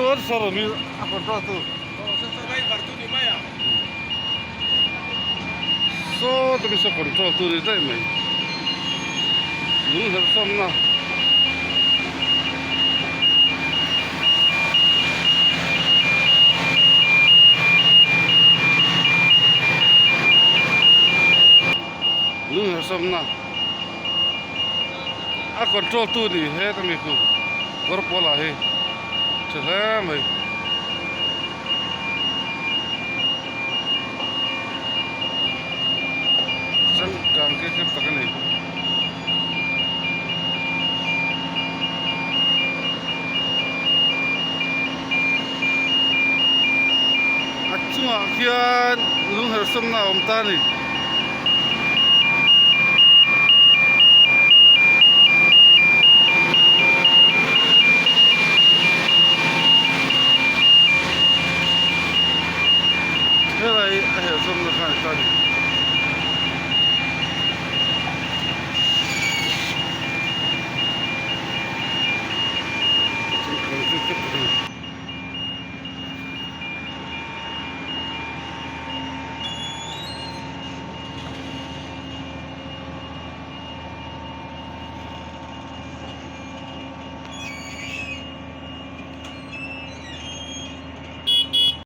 Sawn sawr awm hi a control tu. Saw te khi saw control tu ni daih mai. Lung herh sawmna. Lung herh sawmna. A control tu ni heta mi khu kawr pawl ah hi tha hle mai. Changkang khi hlim tak a ni. A chungah khian lung herhsawmna a awm ta a ni. Helai a herhsawmna kha a ni ta a ni.